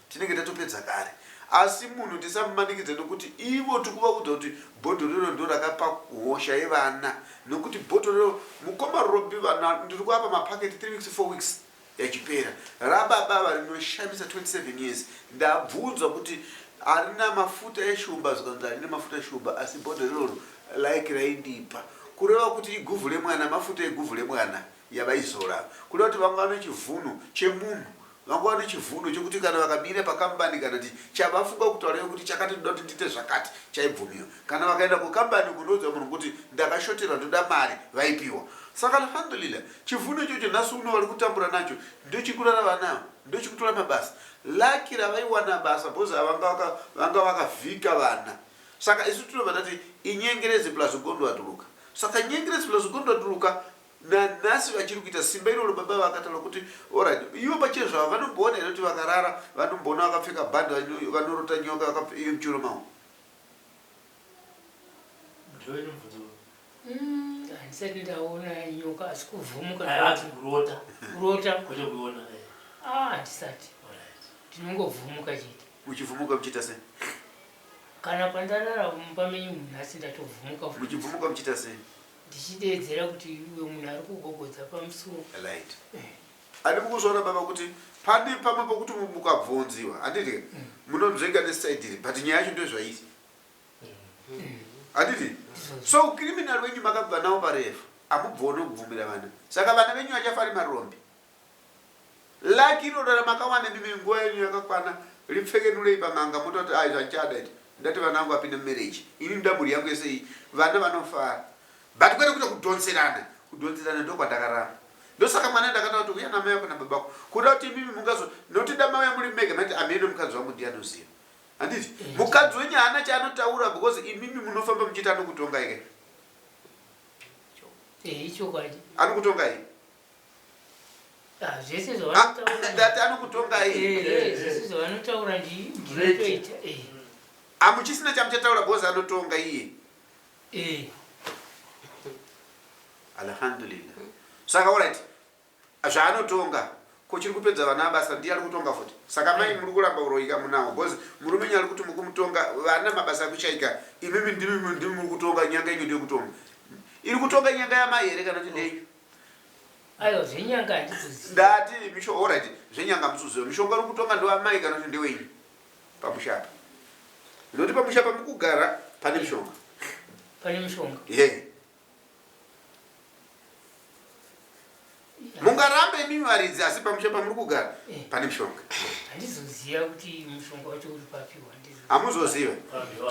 tinenge tatopedza kare. Asi munhu tisamumanikidza nekuti ivo tikuvaudza kuti bhodhoro ndo rakapa hosha yevana, nekuti bhodhoro mukoma Robi vana ndiri kuvapa mapaketi 3 weeks, 4 weeks yachipera. Rababa ava rinoshamisa 27 years, ndabvunzwa kuti harina mafuta eshumba, zvikanzi harina mafuta eshumba, asi bhodhoro iroro like raindipa kureva kuti iguvhu remwana, mafuta eguvhu remwana yavaizora, kureva kuti vanga vane chivhunu chemunhu. Vanga vane chivhuno chekuti kana vakamira pakambani kana ti chavafunga kutaura kuti chakati ndoda kuti ndiite zvakati chaibvumiwa. Kana vakaenda kukambani kunoudza munhu kuti ndakashoterwa ndoda mari vaipiwa. Saka alhamdulillah chivhuno ichocho nhasi uno vari kutambura nacho ndochikurara vana ava ndochikutora mabasa. Lucky ravaiwana basa because vanga vanga vakavhika vana. Saka isu tinobva tati inyengerezi plus gondo atuluka. Saka nyengerezi plus gondo atuluka Nanhasi vachiri kuita simba iroro baba vakataura kuti orit ivo pachezvavo vanomboona here kuti vakarara vanomboona vakapfeka bhandi vanorota nyoka iyo muchiuno mavo Handisati ndaona nyoka asi kuvhumuka kurota kurota kwete kuona eh. Ah, handisati ndinongovhumuka chete uchivhumuka muchiita sei kana pandarara mumba menyu nhasi ndatovhumuka muchivhumuka muchiita sei Ndichideedzera kuti uyo munhu ari kugogodza pamusuwo. Light. Andi mukuzviona baba kuti pane pamwe pokuti mukabvunziwa handiti mm. munonzvenga neside iri but nyaya yacho ndozvairi mm. handiti so criminal wenyu makabva nawo parefu amubvone kubvumira vana saka vana venyu vachafari marombe Lucky iroro ramakawana imimi nguva yenyu yakakwana ripfekenurei pan'anga mototi ai zvandichada iti ndati vana vangu vapinde mumarriage ini ndoda mhuri yangu yese iyi vana vanofara but kwete kuita kudhonzerana kudhonzerana ndokwandakaramba ndosaka mwana ndakataura kuti uya namai vako nababa vako kuda kuti imimi mungazo nokuti damauya muri mega maiti ameno mukadzi wangu ndiye anoziva handiti mukadzi wenyu haana chaanotaura because imimi munofamba muchiita anokutongai ke eh, ichokwadi anokutongai Ah, zvese zvavanotaura ndati anokutongai Eh, eh, zvese zvavanotaura ndinotoita eh, hamuchisina chamuchataura bhozi anotonga iye eh. Alhamdulillah. Saka alright. Zvaanotonga ko chiri kupedza vana basa ndiye ari kutonga futi. Saka mai muri kuramba uroyika munawo because murume wenyu ari kuti mukumutonga vana mabasa akuchaika imimi ndimi ndimi muri kutonga nyanga yenyu ndiyo kutonga. Iri kutonga nyanga yamai here kana kuti ndeyenyu? Aiwa zvenyanga handizozivi. Ndati mishonga alright zvenyanga musuziva mishonga uri kutonga ndewamai kana kuti ndewenyu pamusha apa. Ndoti pamusha apa mukugara pane mishonga. Pane mishonga. Yeah. Mungarambe imimi varidzi asi pamusha pamuri kugara Eh. pane mishonga. Handizoziva kuti mushonga wacho uri papi handizo. Hamuzoziva.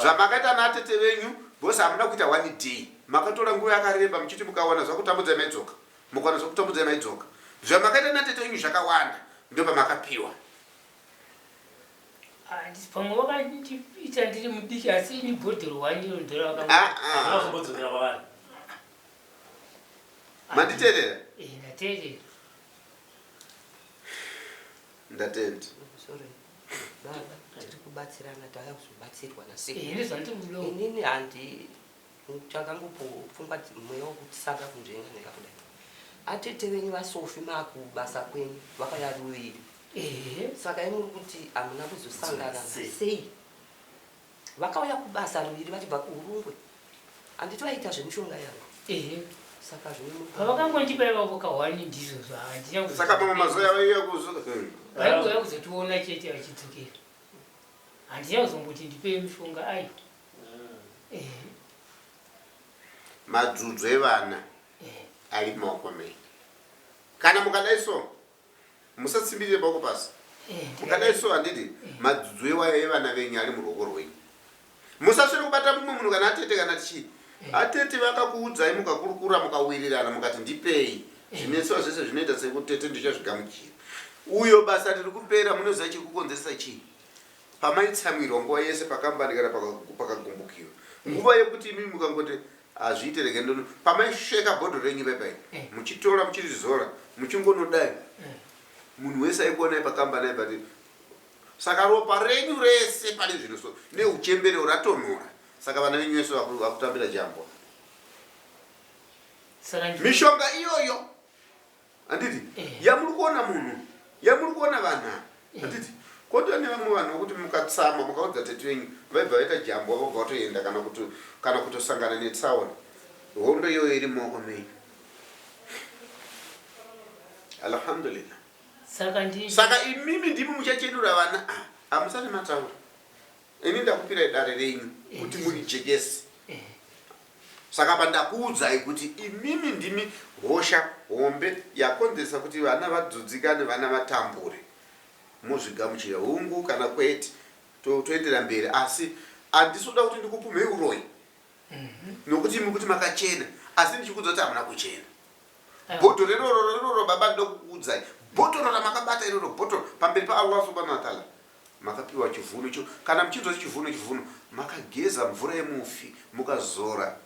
Zvamakaita natete venyu boss hamuna kuita one day. Makatora nguva yakareba muchiti mukawana zvakutambudzai maidzoka. Mukawana zvakutambudzai maidzoka. Zvamakaita natete venyu zvakawanda ndopamakapiwa. Handisi pamwe vakandiita ndiri mudiki asi ini bhodhoro one iro ndoro Ah ah. Hamuna kuzombodzokera kwavari. Manditeerera? Eh, ndateerera. Ndatenda. Sorry. Baba, tiri kubatsirana tauya kuzobatsirwa nasekuru. Eh, ndozvandiri kudawo. Inini handi chakangopo pfungwa mweya wekutisanga kunzvenga ndakakudai. Atete venyu vaSofi makubasa kwenyu vakauya ruviri. Ehe. Saka imi muri kuti hamuna kuzosangana sei? Vakauya kubasa ruviri vachibva kuHurungwe. Handiti vaiita zvemishonga yavo. Ehe. Saka zvino Pavakangondipa ivavo kahwani ndizvozvo handina kuzo- Saka mamwe mazuva yavaiuya kuzo Vaingouya kuzotiona chete vachidzokera. Handina kuzomboti ndipei mishonga aiwa. Ehe. Madzudzo evana Ehe. ari mumaoko menyu. Kana mukadai so musatsimbirire maoko pasi. Eh, Mukadai so handiti madzudzo iwayo evana venyu ari muruoko rwenyu. Musaswere kubata mumwe munhu kana atete kana chii. Atete vakakuudzai mukakurukura mukawirirana mukati ndipei. Zvinetso zvese zvinoita sekuti tete ndichazvigamuchira. Uyo basa riri kupera munoziva chiri kukonzeresa chii? Pamaitsamwirwa nguva yese pakambani kana pakagumbukiwa. Nguva yekuti imimi mukangoti hazviite rege ndono pamaisheka bhodhoro renyu paipai muchitora muchirizora muchingonodai munhu wese aikuonai pakambani aibva ati saka ropa renyu rese pane zvino so neuchembere ratonhora saka vana venyu vese vakutambira jambwa Saka ndi- mishonga iyoyo handiti Eh. yamuri kuona munhu yamuri kuona vanhu ava handiti kotova nevamwe vanhu vokuti mukatsamwa mukaudza tete venyu vaibva vaita jambwa vobva vatoenda kana kuto kana kutosangana netsaona hondo iyoyo iri mumaoko menyu alhamdulillah saka ndi saka imimi ndimi muchachenura vana ava hamusati mataura ini ndakupirai dare renyu kuti murijekese Eh. Saka apa ndakuudzai kuti imimi ndimi hosha hombe yakonzeresa kuti vana vadzudzikane vana vatambure. Mozvigamuchira hungu kana kwete toendera mberi asi handisi kuda kuti ndikupumhei uroyi nokuti imi kuti makachena asi ndichikuudza kuti hamuna kuchena. Bhodhoro iroro iroro baba ndoda kukuudzai bhotoro ramakabata iroro bhotoro pamberi paAllah subhanahu wa ta'ala makapiwa chivhuno icho kana muchinzwa chivhuno chivhuno makageza mvura yemufi mukazora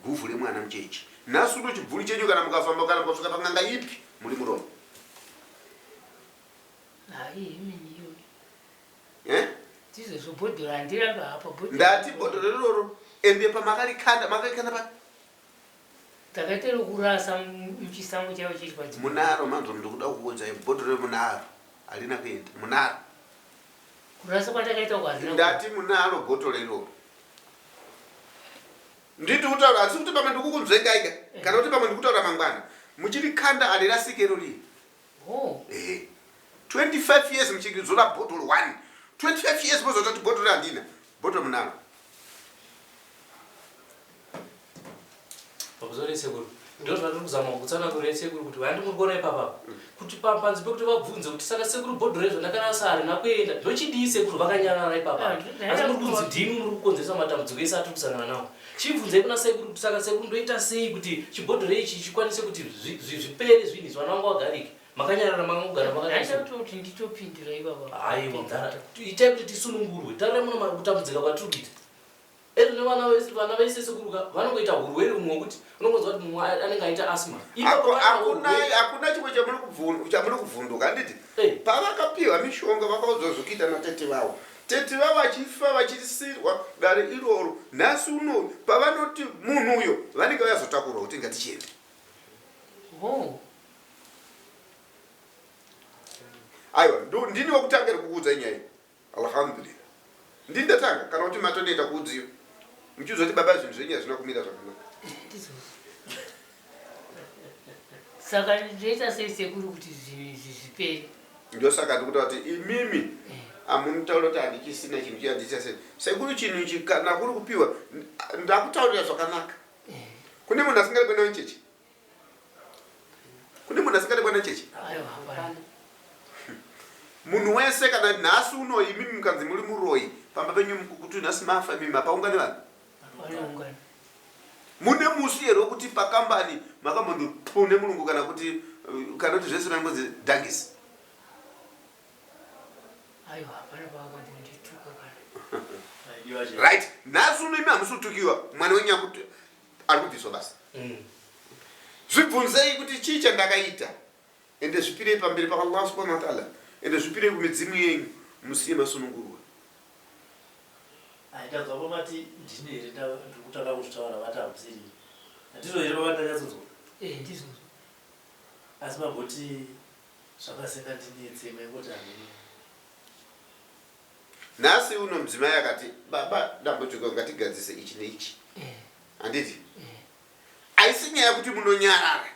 guvhu remwana mucheche nhasi uno chibvuri chenyu kana mukafamba kana mukasvika pan'anga ipi muri muromo Eh? Ndizvozvo bhodhoro handirambe hapo bhodhoro. Ndati bhodhoro iroro ende pamakarikanda makarikanda pa Takaita rokurasa muchisango chaivo chiri padzimba. Munaro manzwa ndikuda kukuudzai bhodhoro munaro harina kuenda munaro. Kurasa kwatakaita uko harina. Ndati munaro bhotoro iroro. Nditi kutaura asi kuti pamwe ndikukunzvengaika eh. kana kuti pamwe ndikutaura mangwana muchirikanda harirasike irori. Oh. Eh. 25 years muchizora bottle 1. 25 years mozotati bottle handina. Bottle munaro. Pamusoro sekuru. Ndizvo zvatiri kuzama kutsanangurira sekuru kuti vandi muri kuona ipapa. Kuti panzi pekuti vabvunze kuti saka sekuru bhodhoro izvo ndakarasa harina kuenda. Ndochidii sekuru vakanyarara ipapa. Ah, Asi muri kunzi ndimi muri kukonzeresa matambudziko ese atiri kusangana nawo. Chibvunzai kuna sekuru kuti saka sekuru ndoita sei kuti chibhodhoro ichi chikwanise kuti zvipere zvinhu izvi vana vangu vagarike. Makanyarara makangogara makati. Kuti nditopindura ipapa. Aiwa mdhara. Itai kuti tisunungurwe. Tarirai muno kutambudzika kwatiri kuita. Eri nevana vese vana vese sekuru ka vanongoita hurwere humwe hwekuti unongonzwa kuti mumwe anenge aita asthma. Ipapo Hakuna hakuna chimwe chamuri kuvhunduka handiti? Eh. Pavakapiwa mishonga vakaudzwa zvekuita natete vavo. Tete vavo vachifa vachisirwa dare iroro nhasi uno pavanoti munhu uyo vanenge vazotakurwa kuti ngatichiende. Oh. Aiwa ndini wekutanga here kukuudzai nyaya iyi? Alhamdulillah. Ndini ndatanga kana kuti matondiita kuudziwa. Muchiudzwa kuti baba zvinhu zvenyu hazvina kumira zvakanaka. Ndizvozvo. Saka ndoita sei sekuru kuti zvinhu izvi zvipere? Ndosaka ndikutaura kuti imimi amunitaura kuti handichisina chinhu chiya handicha sei. Sekuru chinhu ichi kana kuri kupiwa ndakutaurira zvakanaka. Kune munhu asingadi kuenda kuchechi? Kune munhu asingadi kuenda chechi? Aiwa hapana. Munhu wese kana nhasi uno imimi mukanzi muri muroyi pamba penyu kuti nhasi mafa imimi hapaungani vanhu. Vanoungana. Mune musi here wekuti pakambani makambonzi nemurungu kana kuti kana kuti zvese vanongonzi dhangisi? Aiwa hapana pavakambondituka kana. Right, nhasi uno imi hamusi kutukiwa mwana wenyu akuti ari kubviswa basa. Zvibvunzei kuti chii chandakaita ende zvipirei pamberi paAllah subhanahu wa ta'ala ende zvipirei kumidzimu yenyu musiye masunungurwa. Ai ndanzwa pamati ndini here ndikutanga kuzvitaura vati hamusiri. Handizvo here pamati ndanyatsonzwa? Eh ndizvozvo. Asi mamboti zvakasingandinetse maingoti hameno. Nhasi uno mudzimai akati baba dambudziko ngatigadzise ichi neichi. Eh. Handiti? Eh. Haisi nyaya yekuti munonyarara.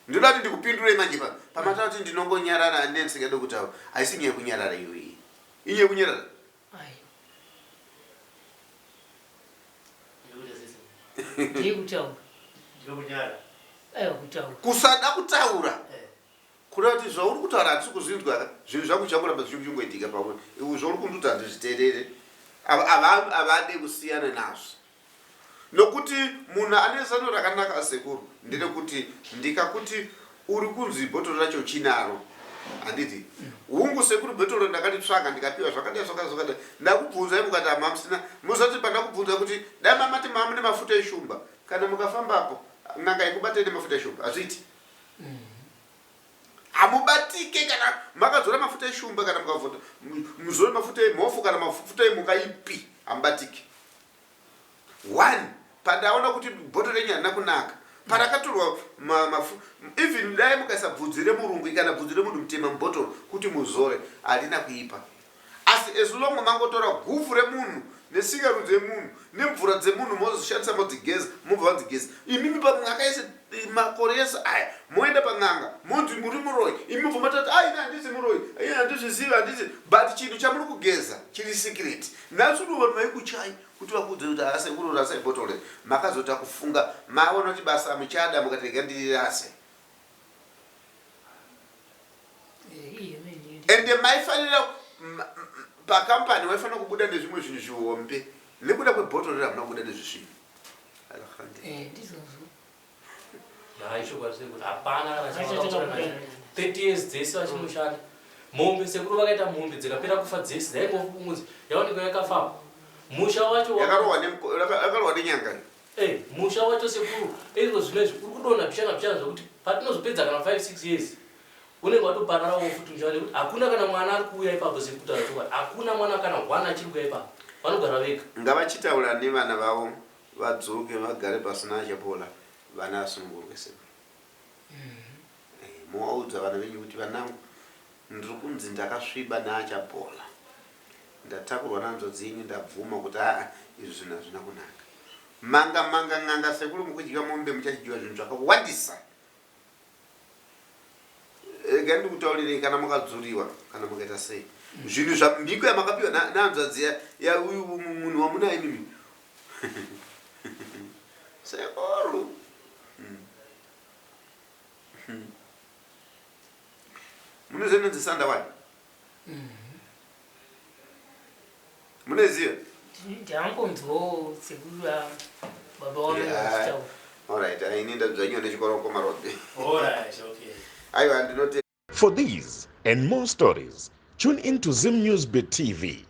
Ndinoda kuti ndikupindurei manje pa pamataura kuti ndinongonyarara handine ndisingade kutaura. Haisi nyaya yekunyarara iyoyi. Inyaya yekunyarara. Aiwa. Ndeyekutaura. Ndeyekunyara. Aiwa kutaura. Kusada kutaura. Eh. Kureva kuti zvauri kutaura handisi kuzvinzwa ka zvinhu zvangu zvichangoramba zvichingoitika pauri iwe zvauri kundiudza handizviteerere havade kusiyana nazvo nokuti munhu ane zano rakanaka asekuru nderekuti ndikakuti uri kunzi bhotoro racho chinaro handiti hungu sekuru bhotoro ndakaritsvaga ndikapiwa zvakadai zvakadai zvakadai ndakubvunzai mukati hamamusina mozati pandakubvunza kuti dai mamati mamune mafuta eshumba kana mukafambapo n'anga ikubatei nemafuta eshumba hazviiti Hamubatike kana makazora mafuta eshumba kana mukavhota muzore mafuta emhofu kana mafuta emhuka ipi hamubatike. One pandaona kuti bhoto renyu harina kunaka parakatorwa mafu even dai mukaisa bvudzi remurungu kana bvudzi remunhu mutema mubhotoro kuti muzore harina kuipa asi as long mangotora guvhu remunhu nesikarudzi yemunhu nemvura dzemunhu mozoshandisa modzigeza mobva madzigeza imimi pamwaka yese makore ese aya moenda pan'anga monzi muri muroyi imi mobva matati a ini handisi muroyi ini handizvizivi handisi but chinhu chamuri kugeza chiri secret nhasi uno vanhu vaikuchai kuti vakuudze kuti asekuru rasai bottle makazota kufunga maona kuti basa muchada mukati rega ndirirase. Ende maifanira pakampani waifanira kubuda nezvimwe zvinhu zvihombe nekuda kwebhotoro riri hamuna kubuda nezvisvinu. Ndizvozvo. Hayi, chokwadi sekuru, hapana kana chavakatora nacho. 30 years dzese vachinoshanda. Mombe, sekuru, vakaita mombe dzikapera kufa dzese, dzaingofungunzi yaonekwa yakafa. Musha wacho Yakarohwa nenyanga. Musha wacho, sekuru, iko zvinezvi uri kudonha pichana pichana, zvokuti patinozopedza kana 5 6 years unenge watopararawo futi musha, nekuti hakuna kana mwana ari kuuya ipapo. Sekutaura chokwadi, hakuna mwana kana one achiri kuuya ipapo, vanogara vega. Ngavachitaura nevana vavo, vadzoke vagare pasina achapola, vana vasunungurwe sekuru. Movaudza vana venyu kuti, "Vanangu, ndiri kunzi ndakasviba naachapola, ndatakurwa nanzvadzi yenyu, ndabvuma kuti aa, izvi zvinhu hazvina kunaka." Manga manga n'anga, sekuru, mukudya mombe, muchadyiwa zvinhu zvakawandisa. Regai ndikutaurirei, kana mukadzuriwa kana mukaita sei, zvinhu zvamhiko yamakapiwa nehanzvadzi yauyu munhu wamunaye mimi, sekuru. Munoziva inonzi sandawani? Munoziva? Ndangonzwawo sekuru, baba wamai vachitaura. Alright, ini ndadzvanyiwa nechikoro marobi. Alright, okay. Aiwa, ndinote For these and more stories, tune in to Zim News Bit TV.